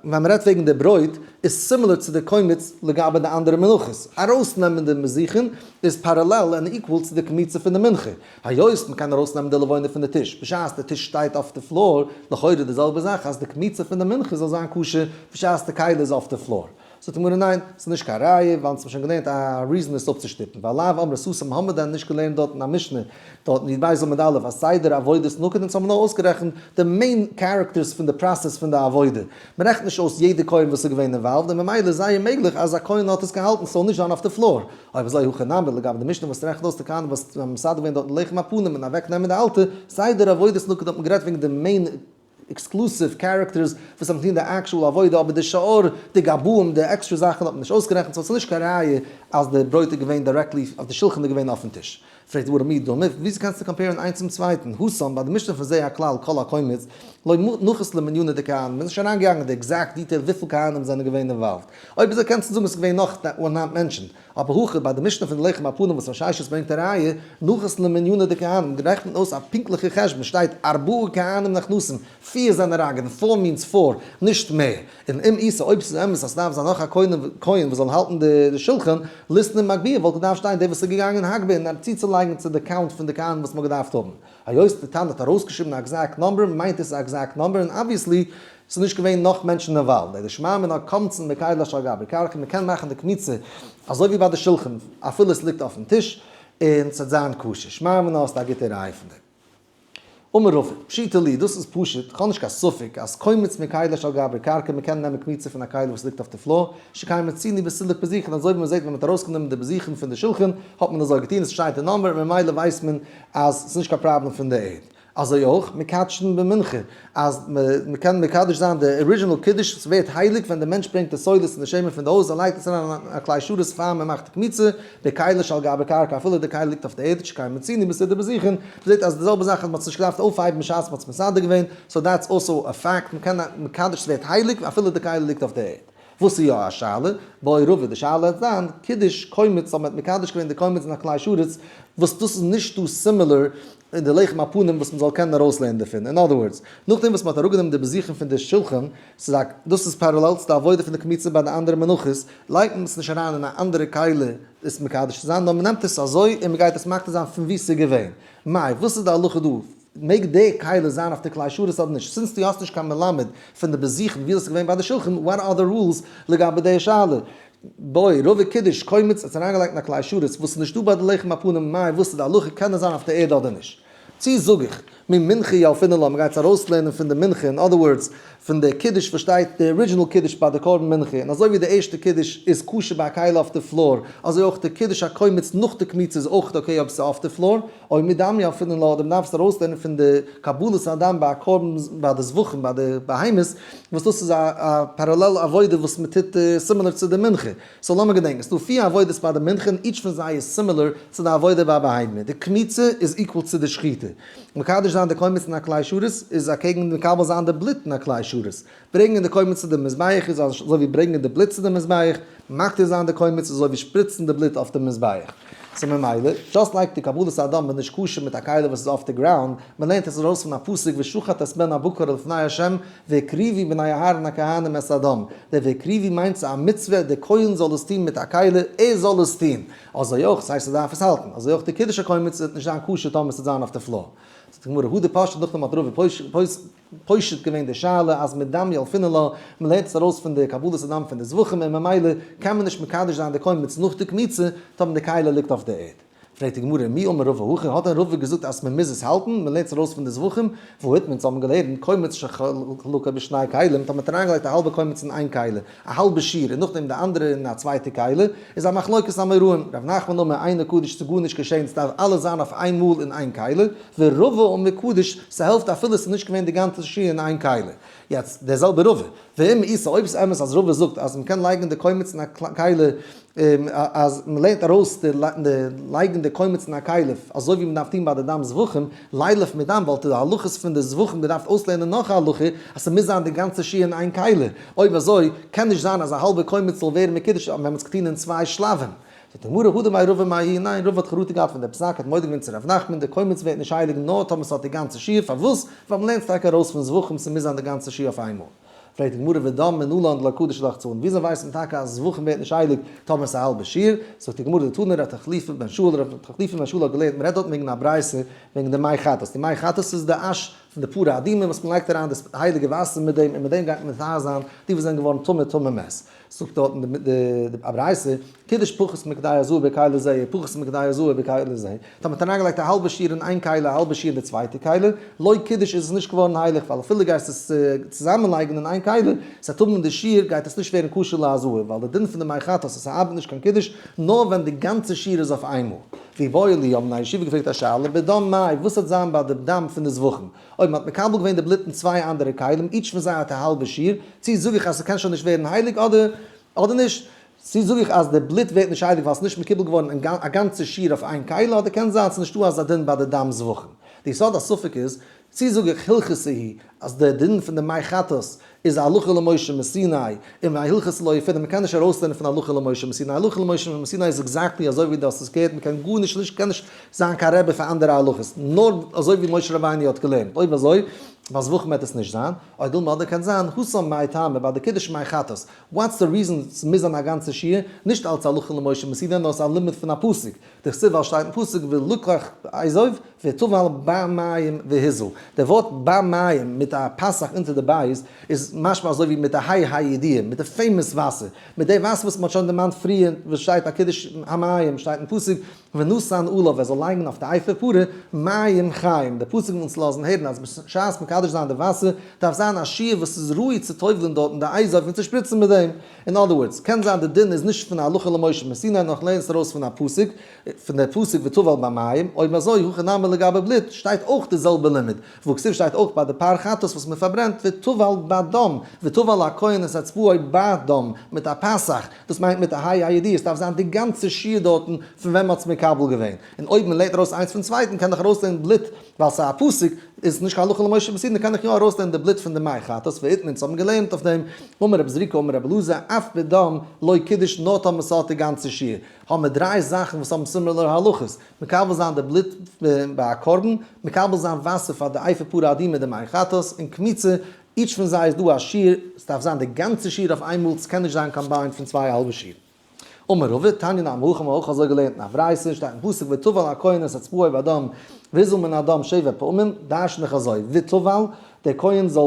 ווען מ'רעדט וועגן די ברויט איז similar צו די קומץ לגבי די אנדערע מנחות. ארויסנעמען די בזיכין איז parallel און equal צו די קמיצה פון די מנחה. היות מ'קען ארויסנעמען די לבונה פון די טיש בשעת די טיש שטייט אויף די floor, לכאורה די זעלבע זאך אז די קמיצה פון די מנחה זאל זיין כשר בשעת די כלי איז אויף די floor. זאגט די גמרא ניין, ס'איז נישט קיין ראיה, ווייל אונז האבן שוין געלערנט א reason עס אפצושטופן, ווייל לאו אמרי סתם האבן מיר דען נישט געלערנט דארט אין א משנה דארט אין י"ב עמוד א' אז סדר עבודות נקוד, אונז האבן נאר אויסגערעכנט די main characters פון די process פון די עבודה, מ'רעכנט נישט אויס יעדע כהן וואס איז געווען involved, און ממילא איז זייער מעגליך אז א כהן האט עס געהאלטן ס'זאל נישט זיין אויף די floor. אויב אזוי הכא נמי לגבי די משנה וואס רעכנט אויס די כהנים וואס האבן מסדר געווען דארטן לחם הפנים און אוועק נעמען די אלטע, סדר עבודות נקוד האט מען גערעדט וועגן די main exclusive characters וואס האבן געטון די actual עבודה אבער די שאר די גבאים די עקסטרע זאכן האט מען נישט אויסגערעכנט so ס'איז נישט קיין ראיה אז די ברויט איז געווען directly אז די שולחן איז געווען אויפן טיש. פרעגט די גמרא מי דמי, וויאזוי קענסטו compare ן איינס צום צווייטן? התם, ביי די משנה פון זה הכלל כל הקומץ, לא נחית למנינא דכהנים, מ'איז נישט אריינגעגאנגען אין די exact detail וויפיל כהנים זענען געווען involved. אויב אזוי קענסטו זאגן עס איז געווען נאך 100 מענטשן. אבער הכא ביי די משנה פון די לחם הפנים וואס ר' ששת ברענגט א ראיה, נחית למנינא דכהנים, רעכנט אויס א פונקטליכע חשבון, שטייט ארבעה כהנים נכנסים, פיר זענען אריינגעגאנגען, four means four, נישט מער. און אם איתא אויב ס'איז אמת אז ס'דארף זיין נאך א כהן וואס זאל האלטן די שולחן, ליתני מגביה וואלט געדארפט שטיין דער וואס איז געגאנגען הגביה און צוצולייגן צו די count פון די כהנים וואס מ'האט געדארפט האבן. היות די תנא האט ארויסגעשריבן א exact number מיינט עס א exact number און obviously ס'איז נישט געווען נאך מענטשן involved. אלא שמע מינה קומצן בכלי שעל גבי קרקע מ'קען מאכן די קמיצה אזוי ווי ביי די שולחן אפילו עס ליגט אויפן טיש און ס'וועט זיין כשר. שמע מינה האסט א גוטע ראי' פון דעם. אמר רבא, פשיטא לי, דאס איז פשוט, כ'האב נישט קיין ספק אז קומץ מכלי שעל גבי קרקע, מ'קען נעמען קמיצה פון א כלי וואס ליגט אויף די floor, שכן מצינו בסילוק בזיכין, אזוי ווי מ'זעט ווען מ'האט ארויסגענומען די בזיכין פון די שולחן, האט מען אזוי געטון, עס שטייט די number, ממילא ווייסט מען אז ס'איז נישט קיין פראבלעם פון די ערד. אזוי אויך, מקדשין במנחה, אז מ'קען מקדש זיין די original קידוש, ס'ווערט הייליג ווען די מענטש ברענגט די סולת און די שמן פון די הויז, ער לייגט עס אריין אין א כלי שרת פאר מ'מאכט די קמיצה, בכלי שעל גבי קרקע אפילו די כלי ליגט אויף די ערד שכן מצינו בסידור בזיכין, מ'זעט אז די זעלבע זאך אז מ'האט עס נישט געדארפט אויפהייבן בשעת מ'האט עס מסדר געווען, so that's also א fact, מ'קען מקדש ס'ווערט הייליג אפילו די כלי ליגט אויף די ערד. וואס איז יא א שאלה? בעי רבא, די שאלה וועט זיין, קידוש קומץ אז מ'האט מקדש געווען די קומץ אין א כלי שרת, וואס דאס איז נישט דא similar אין די לחם הפנים וואס מ'זאל קענען ארויסלערנען דערפון, אין other words, נאכדעם וואס מ'האט אראפגענומען די בזיכין פון די שולחן, ס'איז א, דאס איז parallel צו די עבודה פון די קמיצה ביי די אנדערע מנחות, לייגט מען עס נישט אריין אין א אנדערע כלי עס מקדש צו זיין, נאר מ'נעמט עס אזוי און מ'גייט עס מקטיר זיין פון וואו ס'איז געווען. מאי, וואס איז די הלכה דא? מעג די כלי זיין אויף די כלי שרת אדער נישט? since דו האסט נישט קיין מלמד פון די בזיכין ווי דאס איז געווען ביי די שולחן, what are the rules לגבי די שאלה? בעי רבא קידוש קומץ האט עס אריינגעלייגט אין א כלי שרת וואס איז נישטא ביי די לחם הפנים, מאי, וואס איז די הלכה? קען עס זיין אויף די ערד אדער נישט? צי זאג איך, ממנחה ילפינן לה, מ'גייט עס ארויסלערנען פון די מנחה, אין other words, פון די קידוש וואס שטייט, די original קידוש ביי די קרבן מנחה, און אזוי ווי די ערשטע קידוש איז כשר ביי א כלי אויף די floor, אזוי אויך די קידוש הקומץ נאך די קמיצה איז אויך okay אויב ס'איז אויף די floor, או מדם ילפינן לה, אדער מ'דארף עס ארויסלערנען פון די קבלת הדם ביי א קרבן ביי די זבחים ביי די בהמות, וואס דאס איז א parallel עבודה וואס מ'טוט similar צו די מנחה. so לאמיר געדענקען, ס'דא פיר עבודות ביי די מנחה און each פון זיי איז similar צו די עבודה ביי א בהמה. די קמיצה איז equal צו די שחיטה. מקדש זיין די קומץ אין א כלי שרת איז אקעגן מקבל זיין די בלוט אין א כלי שרת. ברענגען די קומץ צו די מזבח איז אזוי ווי ברענגען די בלוט צו די מזבח. מקטיר זיין די קומץ איז אזוי ווי שפריצן די בלוט אויף די מזבח. so ממילא, just like די קבלת הדם איז נישט כשר מיט א כלי וואס איז אויף די ground, מ'לערנט עס ארויס פון א פסוק ושחט את בן הבקר לפני ה' והקריבו בני אהרן הכהנים את הדם, דער והקריבו מיינט ס'איז א מצוה דער כהן זאל עס טון מיט א כלי, ער זאל עס טון, אזוי אויך, ס'הייסט ער דארף עס האלטן, אזוי אויך די קידוש הקומץ וועט נישט זיין כשר טאמער ס'וועט זיין אויף די floor. זאגט די גמרא, הדר פשטה נאכדעם האט רבא פושט געווען די שאלה אז מדם ילפינן לה, מ'לערנט עס ארויס פון די קבלת הדם פון די זבחים און ממילא קען מען נישט מקדש זיין די קומץ נאך די קמיצה טאמער די כלי ליגט אויף די ערד. פרעגט די גמרא, מי אמר רבא הכי, האט דען רבא געזאגט אז מען מוז עס האלטן, מען לערנט עס ארויס פון די זבחים, והא איתמר, אונז האבן געלערנט, קומץ שחלקו בשני כלים, טאמער האט אריינגעלייגט א האלבע קומץ אין איין כלי, א האלבע שיעור, און נאכדעם די אנדערע אין א צווייטע כלי, איז א מחלוקת אמוראים, רב נחמן אמר אינו קדוש ס'איז גארנישט געשען ס'דארף אלעס זיין אויף איין מאל אין איין כלי, ורבא אמר קדוש, ס'העלפט אפילו ס'איז נישט געווען די גאנצע שיעור אין איין כלי. יעצט, דער זעלבער רבא, ואם איתא, אויב ס'איז אמת אז רבא זאגט אז מ'קען לייגן די קומץ אין א כלי, אז מ'לערנט ארויס די לייגן די קומץ אין א כלי, אזוי ווי מ'דארף טון ביי די דם זבחים, לילף מדם, וואלט די הלכות פון די זבחים געדארפט אויסלערנען נאך א הלכה, אז ס'מוז זיין די גאנצע שיעור אין איין כלי. אויב אזוי, קען נישט זיין אז א האלבע קומץ זאל ווערן מקודש ווען מ'האט עס געטון אין צוויי שלבים. זאגט די גמרא, הדר מאי רבא מאי היא, ניין, רבא האט חרטה געהאט פון די פסק, האט מודה געווען צו ר' נחמן, די קומץ ווערט נישט הייליג נאר טאמער ס'האט די גאנצע שיעור, פארוואס? ווייל מ'לערנט עס טאקע ארויס פון זבחים, ס'מוז זיין די גאנצע שיעור אויף איינמאל. פרעגט די גמרא ודם מנלן דלא קדיש לחצאין, וויאזוי ווייסט מען טאקע אז זבחים ווערט נישט הייליג טאמער ס'איז א האלבע שיעור? זאגט די גמרא דתני ר' תחליפא בן שאול, ר' תחליפא בן שאול האט געלערנט, מ'רעדט דארט וועגן א ברייתא וועגן די מי חטאת, די מי חטאת איז די אש פון די פרה אדומה וואס מ'לייגט אריין די הייליגע וואסער מיט דעם און מיט דעם גייט מען מטהר זיין די וואס זענען געווארן טמא טמא מת. זאגט דארטן די ברייתא, קידש פחות מכדי הזאה בכלי זה ופחות מכדי הזאה בכלי זה, טאמער מ'האט אריינגעלייגט א האלבע שיעור אין איין כלי א האלבע שיעור אין די צווייטע כלי, לא קידש איז עס נישט געווארן הייליג ווייל אפילו גייסט עס צוזאמען לייגן אין איין כלי, ס'וועט האבן די שיעור גייט עס נישט ווערן כשר להזאה ווייל די דין פון די מי חטאת אז ס'ארבעט נישט קיין קידוש נאר ווען די גאנצע שיעור איז אויף איינמאל. ואיבעיא להו האבן א ישיבה געפרעגט א שאלה בדם מאי וואס וועט זיין ביי די דם פון די זבחים אויב מ'האט מקבל געווען די בלוט אין צוויי אנדערע כלים each פון זיי האט א האלבע שיעור, צי זאג איך אז ס'קען שוין נישט ווערן הייליג אדער אדער נישט? צי זאג איך אז די בלוט ווערט נישט הייליג ווייל ס'איז נישט מקובל געווארן אין א גאנצע שיעור אויף איין כלי אדער קען זיין ס'איז נישטא אזא דין ביי די דם זבחים? די יסוד הספק איז, צי זאג איך הלכתא היא אז די דין פון די מי חטאת איז א הלכה למשה מסיני און הלכתא לא ילפינן מ'קען נישט ארויסלערנען פון הלכה למשה מסיני, הלכה למשה מסיני איז exactly אזוי ווי דו האסט עס געהערט מ'קען גארנישט נישט קען נישט זיין קיין רבי פאר אנדערע הלכות נאר אזוי ווי משה רבינו האט געלערנט אויב אזוי ביי זבחים וועט עס נישט זיין, או דילמא אדער קען זיין התם מאי טעמא ביי די קידוש מי חטאת what's די reason ס'מוז זיין א גאנצע שיעור, נישט אלץ הלכה למשה מסיני נאר ס'איז א לימוד פון א פסוק, דכתיב ווייל שטייט אין פסוק ולקח אזוב וטבל במים והזה, די ווארט במים מיט א פתח אונטער די בית איז משמע אזוי ווי מיט די ה' הידיעה, מיט די famous וואסער, מיט די וואסער וואס מ'האט שוין דערמאנט פריער וואס שטייט א קידוש המים שטייט אין פסוק ונתן עליו ער זאל לייגן אויף די אפר פרה מים חיים, די פסוק וויל אונז לאזן הערן אז בשעת מקדש זיין די וואסער דארף זיין א שיעור וואס איז ראוי צו טובל'ן דארטן די אזוב און צו שפריצן מיט דעם. אין other words, קען זיין די דין איז נישט פון הלכה למשה מסיני נאר כ'לערן עס ארויס פון א פסוק, פון די פסוק וטבל במים, אויב אזוי הכא נמי לגבי בלוט שטייט אויך די זעלבע לימוד, והכתיב שטייט אויך ביי די פר חטאת וואס מען פארברענט וטבל בדם, וטבל הכהן את אצבעו בדם, מיט א פתח, דאס מיינט מיט א ה' הידיעה, עס דארף זיין די גאנצע שיעור דארטן פון ווען מען האט עס מקבל געווען, און אויב מען לערנט ארויס איינס פון צווייטן קען דאך ארויסלערנען בלוט ווייל ס'איז א פסוק, איז נישט קיין הלכה למשה מסיני קען איך יא ארויסלערנען די בלוט פון די מי חטאת ואיתמר אונז האבן געלערנט אויף דעם אמר רבי זריקא אמר רבי אלעזר אף בדם לא קידש נאר טאמער ס'האט די גאנצע שיעור האבן מיר דריי זאכן וואס האבן similar הלכות מקבל זיין די בלוט ביי א קרבן מקבל זיין וואסער פאר די אפר פרה אדומה די מי חטאת און קמיצה each פון זיי איז דא א שיעור ס'דארף זיין די גאנצע שיעור אויף איינמאל ס'קען נישט זיין combined פון צוויי האלבע שיעור. אמר רבא, תניא נמי הכי מ'האט אויך אזוי געלערנט אין א ברייתא, שטייט אין פסוק וטבל הכהן את אצבעו בדם והזה מן הדם שבע פעמים, דרש'ן איך אזוי, וטבל, דער כהן זאל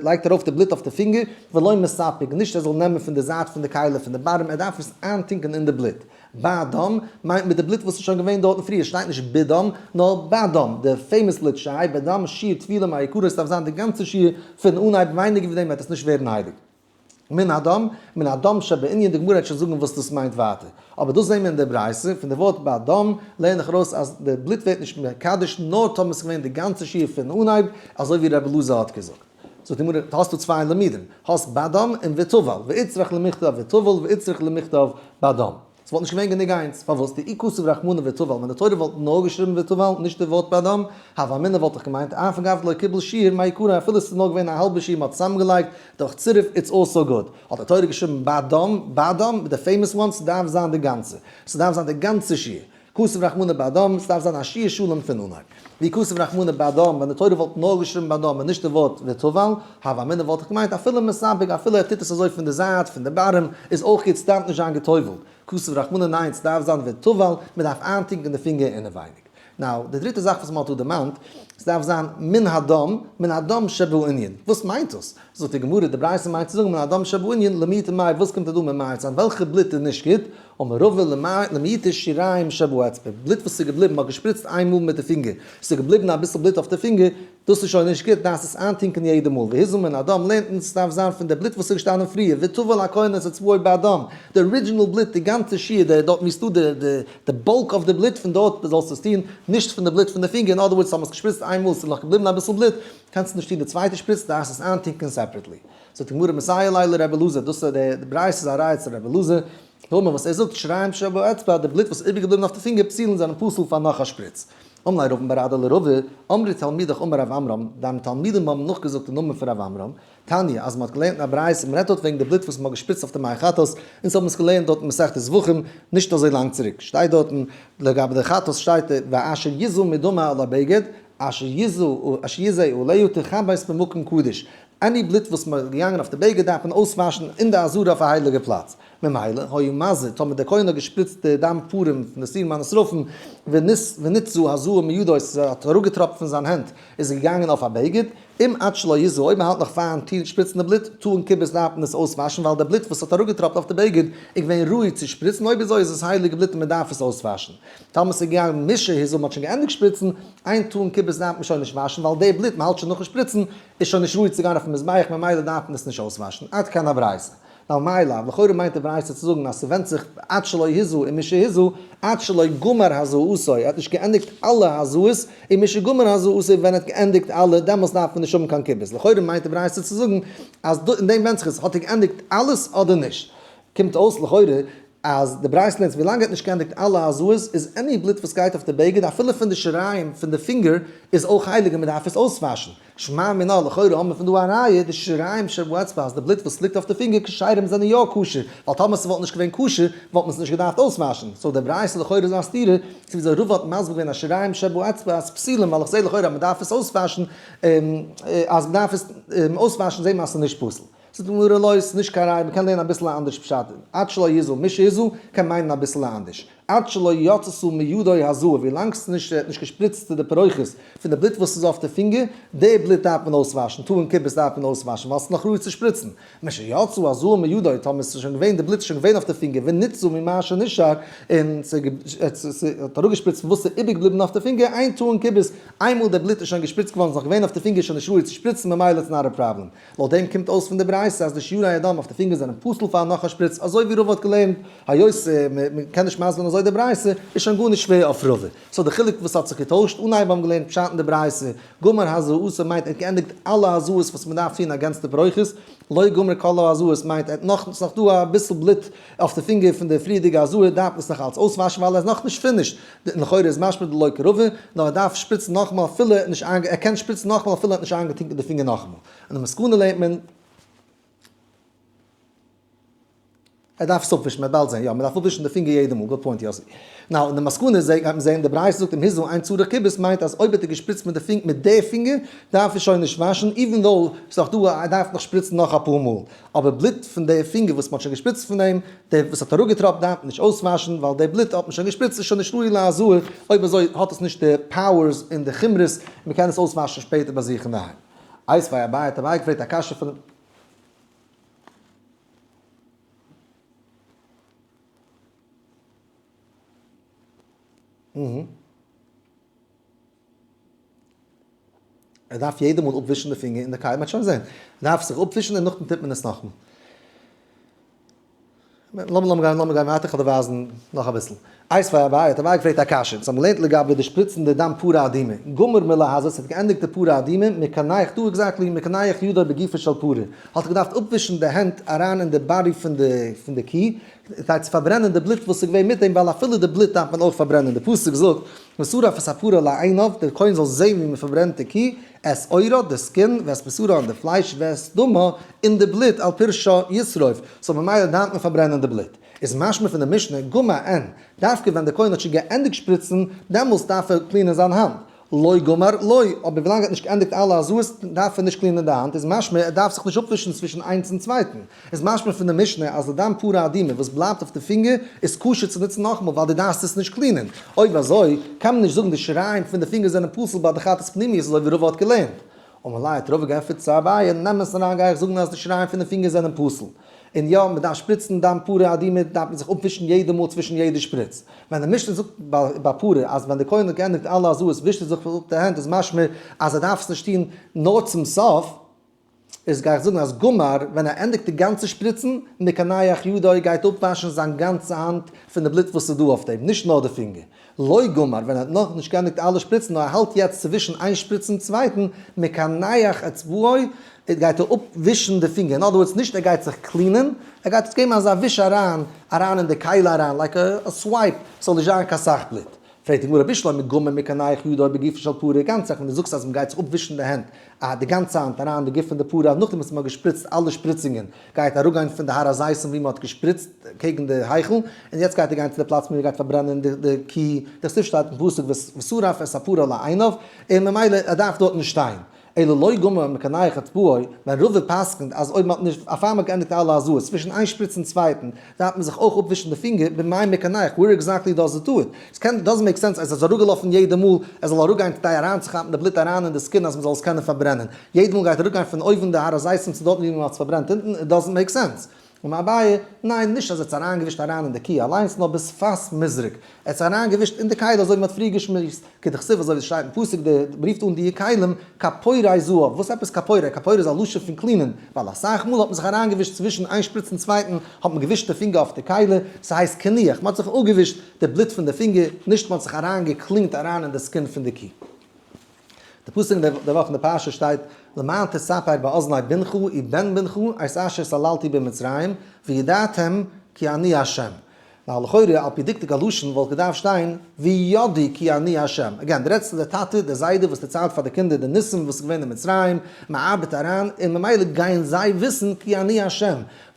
לייגט ארויף די בלוט אויף די פינגער, ולא מספג, נישט ער זאל נעמען פון די זייט פון די כלי פון די ברים, ער דארף עס איינטונקען אין די בלוט. בדם, מיינט מיט די בלוט וואס איז שוין געווען דארטן פריער, שטייט נישט בדם, נאר בדם, די famous בלוט שיהא בדם שיעור טבילה מעיקרא, עס דארף זיין די גאנצע שיעור פון אנהייב, ווייניגער ווי דעם וועט עס נישט ווערן הייליג. מן הדם, מן הדם שבענין, די גמרא וועט שוין זאגן וואס דאס מיינט ווייטער. אבער דאס זעהן מיר אין די ברייתא, פון די ווארט בדם לערן איך ארויס אז די בלוט ווערט נישט מקדש נאר טאמער ס'איז געווען די גאנצע שיעור פון אנהייב, אזוי ווי רבי אלעזר האט געזאגט. זאגט די גמרא, האסטו צוויי לימודים, האסט בדם און וטבל, ואיצטריך למכתב וטבל ואיצטריך למכתב בדם. ס'וואלט נישט געווען גענוג איינס, פארוואס דאי כתב רחמנא וטבל, ווען די תורה וואלט נאר געשריבן וטבל, נישט די ווארט בדם, הוה אמינא וואלט איך געמיינט, אף על גב דלא קיבל שיעור מעיקרא אפילו ס'איז נאר געווען א האלבע שיעור מ'האט צוזאמגעלייגט דורך צירוף it's also good, האט די תורה געשריבן בדם, בדם, מיט די famous one, ס'דארף זיין די גאנצע, ס'דארף זיין די גאנצע שיעור. כתב רחמנא בדם, ס'דארף זיין א שיעור שלם פון אנהייב. ואי כתב רחמנא בדם, ווען די תורה וואלט נאר געשריבן בדם און נישט די ווארט וטבל, הוה אמינא וואלט איך געמיינט אפילו מספג אפילו ער טוט עס אזוי פון די זייט פון די ברים איז אויך גוט ס'דארף נישט זיין גע'טובל'ט. כתב רחמנא ניין ס'דארף זיין וטבל, מ'דארף איינטונקען די פינגער אינעווייניג. now, די דריטע זאך וואס מ'האט דא דערמאנט, ס'דארף זיין מן הדם, מן הדם שבענין. וואס מיינט דאס? זאגט די גמרא, די ברייתא מיינט צו זאגן מן הדם שבענין למעוטי מאי, וואס קומט ער דא ממעט זיין? וועלכע בלוט איז נישט גוט? אמר רבא למעוטי שיריים שבאצבע, בלוט וואס איז געבליבן, מ'האט געשפריצט איין מאל מיט די פינגער, ס'איז געבליבן אביסל בלוט אויף די פינגער, דאס איז שוין נישט גוט, דארפסט עס איינטונקען יעדע מאל, והזה מן הדם לערנט אונז ס'דארף זיין פון די בלוט וואס איז געשטאנען פריער, וטבל הכהן את אצבעו בדם, די original בלוט, די גאנצע שיעור, די דארט ווי ס'דא די די די bulk of די בלוט פון דארט זאלסטו עס טון, נישט פון די בלוט פון די פינגער, אין other words האט מען עס געשפריצט איין מאל, ס'איז נאך געבליבן אביסל בלוט, קענסטו נישט טון די צווייטע שפריץ, דארפסט עס איינטונקען separately. זאגט די גמרא מסייע ליה לר' אלעזר, דאס איז די ברייתא איז א ראיה צו ר' אלעזר, דאמר וואס ער זאגט שיריים שבאצבע, די בלוט וואס איז איבערגעבליבן אויף די פינגער פסולין זענען פסול פאר נאך א שפריץ. אמר ליה רבין בר אדא לרבא, אמרי תלמידיך אמר רב עמרם, דיינע תלמידים האבן נאכגעזאגט אין נאמען פון רב עמרם, תניא, אז מען האט געלערנט אין א ברייתא, מען רעדט דארט וועגן די בלוט וואס מען האט געשפריצט אויף די מי חטאת, אונז האבן עס געלערנט דארט אין מסכת זבחים נישט אזוי לאנג צוריק, שטייט דארטן לגבי די חטאת שטייט ואשר יזה מדמה על הבגד, אשר יזה עליה תכבס במקום קדוש. Any בלוט וואס מ'איז געגאנגען אויף די בגד דארף מען אויסוואשן אין די עזרה אויף א הייליגע פלאץ. ממילא, היה מזה, טאמער דער כהן האט געשפריצט די דם פרים פון די שעירים הנשרפים, וניתזה הזאה מידו, עס האט אראפגעטראפט פון זיין הענט, איז עס געגאנגען אויף א בגד, אם עד שלא הזה, אויב מ'האלט נאך פארן טון שפריצן די בלוט, טעון כיבוס דארף מען עס אויסוואשן, ווייל די בלוט וואס האט אראפגעטראפט אויף די בגד איז געווען ראוי צו שפריצן, אויב אזוי איז עס הייליגע בלוט און מ'דארף עס אויסוואשן. טאמער ס'איז געגאנגען משהזה, מ'האט שוין געענדיגט שפריצן, אין טעון כיבוס דארף מען שוין נישט וואשן, ווייל די בלוט, מ'האלט שוין נאכן שפריצן, איז שוין נישט ראוי צו גיין אויפן מזבח, ממילא דארף מען עס נישט אויסוואשן. עד כאן הברייתא. נאר מאי לאו, לכאורה מיינט די ברייתא צו זאגן אז ס'ווענדט זיך עד שלא הזה און משהזה, עד שלא גמר הזאתו, ער האט נישט געענדיגט אלע הזאות, און משגמר הזאתו ווען ער האט געענדיגט אלע, דעמאלס דארף מען נישט האבן קיין כיבוס. לכאורה מיינט די ברייתא צו זאגן אז דא אין דעם ווענדט זיך עס, האט ער געענדיגט אלעס אדער נישט. קומט אויס לכאורה אז די ברייתא לערנט ווילאנג ער האט נישט געענדיגט אלע הזאות איז any בלוט וואס גייט אויף די בגד אפילו פון די שיריים פון די פינגער איז אויך הייליג און מען דארף עס אויסוואשן. שמע מינה, לכאורה האבן מיר פון דא א ראיה, די שיריים שבאצבע אז די בלוט וואס ליגט אויף די פינגער כשרים זענען יא כשר, ווייל טאמער ס'וואלט נישט געווען כשר וואלט מען עס נישט געדארפט אויסוואשן, so די ברייתא לכאורה איז א סתירה צו וויאזוי רבא האט מסביר געווען אז שיריים שבאצבע אז פסולים ווייל איך זעה לכאורה אז מ'דארף עס אויסוואשן אז מ'דארף עס אויסוואשן זעהט מען אז ס'איז נישט פסול. זאגט די גמרא לא, ס'איז נישט קיין ראיה, מ'קען לערנען אביסל א אנדערש פשט, עד שלא הזה משהזה קען מיינען אביסל א אנדערש. עד שלא יצתה מידו הזאה, ווילאנג ס'איז נישט, ער האט נישט געשפריצט צו די פרוכת פון די בלוט וואס איז אויף די פינגער, די בלוט דארף מען אויסוואשן, טעון כיבוס דארף מען אויסוואשן, ווייל ס'איז נאך ראוי צו שפריצן. משיצתה הזאה מידו, טאמער ס'איז שוין געווען, די בלוט איז שוין געווען אויף די פינגער, וניתזה ממה שנשאר, און ס'האט אראפגעשפריצט פון וואס ס'איז איבערגעבליבן אויף די פינגער, אין טעון כיבוס, איינמאל די בלוט איז שוין געשפריצט געווארן, איז נאך געווען אויף די פינגער, איז שוין נישט ראוי צו שפריצן, ממילא it's not a problem. לויט דעם קומט אויס פון די ברייתא אז די שיורי הדם אויף די פינגער זענען פסול פאר נאך א שפריץ, אזוי ווי רבא האט געלערנט, היות מען קען נישט מסביר זיין אזוי די ברייתא, איז שוין גארנישט שווער אויף רבא. so די חילוק וואס האט זיך געטוישט, אנהייב האבן געלערנט פשט אין די ברייתא, גמר הזאתו מיינט ער האט געענדיגט אלע הזאות וואס מען דארף טון against די פרוכת, לא גמר כל ההזאות מיינט ער האט נאך, ס'איז נאך דא אביסל בלוט אויף די פינגער פון די פריערדיגע הזאה דארף מען עס נאך אלץ אויסוואשן ווייל ער איז נאכנישט finished, לכאורה איז משמע דלא כרבא, נאר ער דארף שפריצן נאכאמאל אפילו ער האט נישט איינגע ער קען שפריצן נאכאמאל אפילו ער האט נישט איינגעטונקען די פינגער נאכאמאל. און די מסקנא לערנט מען ער דארף עס אפווישן, מ'וועט באלד זען, יא, מ'דארף אפווישן די פינגער יעדע מאל, good point יאסי. Now, אין די מסקנא זעט גייט מען זען, די ברייתא זאגט אם הזה אין צריך כיבוס מיינט אז אויב האט ער געשפריצט מיט די פינג מיט די פינגער דארף ער שוין נישט וואשן, even though ס'איז נאך דא ער דארף נאך שפריצן נאך אפאר מאל, אבער בלוט פון די פינגער וואס מ'האט שוין געשפריצט פון דעם, די וואס האט אראפגעטראפט דארף מען נישט אויסוואשן, ווייל די בלוט האט מען שוין געשפריצט איז שוין נישט ראוי להזאה, אויב אזוי האט עס נישט די powers און די חומרות, מ'קען עס אויסוואשן שפעטער ביי זיך אינדערהיים. איתיביה אביי האט אביי געפרעגט א קשיא פון. ער דארף יעדע מאל אפווישן די פינגער אין די כלי, מ'וועט שוין זען. ער דארף זיך אפווישן און נאכדעם טוט מען עס נאכאמאל. לאמיר גיין לאמיר גיין ווייטער, כ'וועל דיר ווייזן נאך אביסל. איתיביה אביי האט אביי געפרעגט א קשיא, אונז האבן געלערנט לגבי די שפריצן די דם פרה אדומה, גמר מלהזות האט געענדיגט די פרה אדומה, מקנח דא exactly, מקנח ידו בגופה של פרה, האט ער געדארפט אפווישן די הענט אריין אין די body פון די פון די קי, כדי צו פארברענען די בלוט וואס איז געווען מיט דעם, ווייל אפילו די בלוט דארף מען אויך פארברענען, די פסוק זאגט, ושרף את הפרה לעיניו, דער כהן זאל זען ווי מען פארברענט די קי, את עורה, די skin, ואת בשרה, און די פלייש, ואת דמה, און די בלוט, על פרשה ישרוף, so ממילא דארף מען פארברענען די בלוט. איז משמע פון די משנה, גמר אין, דווקא ווען דער כהן האט שוין געענדיגט שפריצן, דעמאלס דארף ער clean ען זיין האנט. לא גמר, לא, אבער ווילאנג ער האט נישט געענדיגט אלע הזאות דארף ער נישט clean ען די האנט, איז משמע ער דארף זיך נישט אפווישן צווישן איינס און צווייטן. איז משמע פון די משנה אז די דם פרה אדומה וואס בלייבט אויף די פינגער איז כשר צו נוצן נאכאמאל ווייל דו דארפסט עס נישט clean ען. אויב אזוי קען מען נישט זאגן די שיריים פון די פינגער זענען פסול ביי די חטאת פנימיות אזוי ווי רבא האט געלערנט. אמר ליה האט רבא געענטפערט צו אביי, נעם עס אריין גיי איך זאגן אז די שיריים פון די פינגער זענען פסול. און יא, מען דארף שפריצן דם פרה אדומה דארף מען זיך אפווישן יעדע מאל צווישן יעדע שפריץ. ווען די משנה זאגט ביי פרה אז ווען די כהן האט געענדיגט אלע הזאות ווישט ער זיך אפ די הענט איז משמע אז ער דארף עס נישט טון נאר צום סוף, איז גיי איך זאגן אז גמר ווען ער ענדיגט די גאנצע שפריצן, מקנח ידו גייט אפוואשן זיין גאנצע האנט פון די בלוט וואס איז דא אויף דעם, נישט נאר די פינגער. לא גמר ווען ער האט נאכנישט געענדיגט אלע שפריצן נאר ער האלט יעצט צווישן איין שפריץ צום צווייטן, מקנח אצבעו, גייט ער אפווישן די פינגער, in other words נישט ער גייט זיך clean ען, ער גייט עס געבן אזא וויש אריין, אריין אין די כלי אריין, like a swipe, ס'זאל נישט זיין קיין סאך בלוט. פרעגט די גמרא בשלמא גמר מקנח ידו בגופה של פרה, גאנץ זאך ווען דו זאגסט אז מ'גייט זיך אפווישן די הענט, די גאנצע האנט אריין אין די גוף פון די פרה, נאכדעם וואס מ'האט געשפריצט אלע שפריצונגען, גייט אראפגיין פון די הר הזיתים ווי מ'האט געשפריצט קעגן די היכל, און יעצט גייט ער גיין צו די פלאץ ווי מ'גייט פארברענען די קי, דכתיב שטייט אין פסוק ושרף את הפרה לעיניו, און ממילא ער דארף דארט נישט שטיין. אלא לא גמר מקנח אצבעו, ווען רבא פסק'נט אז אויב מ'האט נישט, אפאר מ'האט געענדיגט אלע הזאות, צווישן איין שפריץ און צווייטן, דארף מען זיך אויך אפווישן די פינגער, במאי מקנח, where exactly does it do it? עס קען, doesn't make sense אז עס איז אראפגעלאפן יעדע מאל, עס זאל אראפגיין כדי אריינצוכאפן די בלוט אריין אין די skin אז מ'זאל עס קענען פארברענען. יעדע מאל גייט אראפגיין פון אויבן די הר הזיתים צו דארטן ווי מ'האט עס פארברענט אונטן, it doesn't make sense. אמר אביי, ניין, נישט אז ער האט עס אריינגעווישט אריין אין די קי אליינס, נאר בשפת מזרק. ער האט עס אריינגעווישט אין די כלי אזוי ווי מען האט פריער געשמועסט, כדכתיב אזוי ווי עס שטייט אין פסוק, די מ'רופט אן די כלים כפורי זהב, וואס עפעס כפורי? כפורי איז א לשון פון clean ען, ווייל אסאך מאל האט מען זיך אריינגעווישט צווישן איין שפריץ און צווייטן, האט מען געווישט די פינגער אויף די כלי, ס'הייסט קינוח, מ'האט זיך אפגעווישט די בלוט פון די פינגער, נישט מ'האט זיך אריינגע clean ט אריין אין די skin פון די קי. די פסוק אין די וואך אין די פרשה שטייט למען תספר באזני בנך ובן בנך את אשר התעללתי במצרים וידעתם כי אני ה'. נאר לכאורה על פי דקדוק הלשון וואלט געדארפט שטיין וידעו כי אני ה'. again, די רעדסט צו די טאטע, די זיידע וואס דערציילט פאר די קינדער די ניסים וואס איז געווען אין מצרים, מען ארבעט אריין און ממילא גייען זיי וויסן כי אני ה'.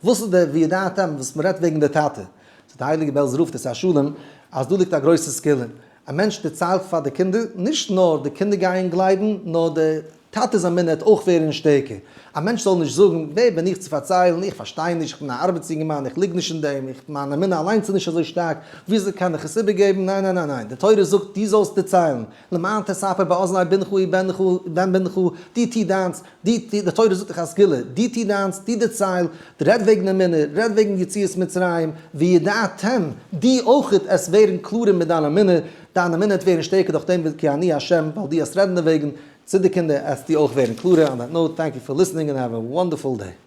וואס איז די וידעתם וואס מען רעדט וועגן די טאטע? זאגט די הייליגע בעלזער רב עליו השלום אז דא ליגט א גרויסע סגולה. א מענטש דערציילט פאר די קינדער, נישט נאר די קינדער גייען גלייבן, נאר די טאטע'ס אמונה וועט אויך ווערן שטערקער. א מענטש זאל נישט זאגן, ווער בין איך צו פארציילן, איך פארשטיי נישט, איך בין א ארבעטס יונגערמאן, איך ליג נישט אין דעם, איך, מיין אמונה אליינס איז נישט אזוי שטארק, וויאזוי קען איך עס איבערגעבן, ניין ניין ניין ניין, די תורה זאגט דו זאלסט דערציילן, למען תספר באזני בנך ובנך ובן בנך, דו טו דיינס, דו טו, די תורה זאגט דיך א סגולה, דו טו דיינס, דו דערצייל, רעד וועגן אמונה, רעד וועגן יציאת מצרים, וידעתם, דו אויכעט עס ווערן קלארער מיט דיין אמונה, דיין אמונה וועט ווערן שטערקער דורך דעם כי אני ה', ווייל דו עסט רעדן דערוועגן, צו די קינדער עסטו אויך ווערן קלארער, on that note, thank you for listening and have a wonderful day.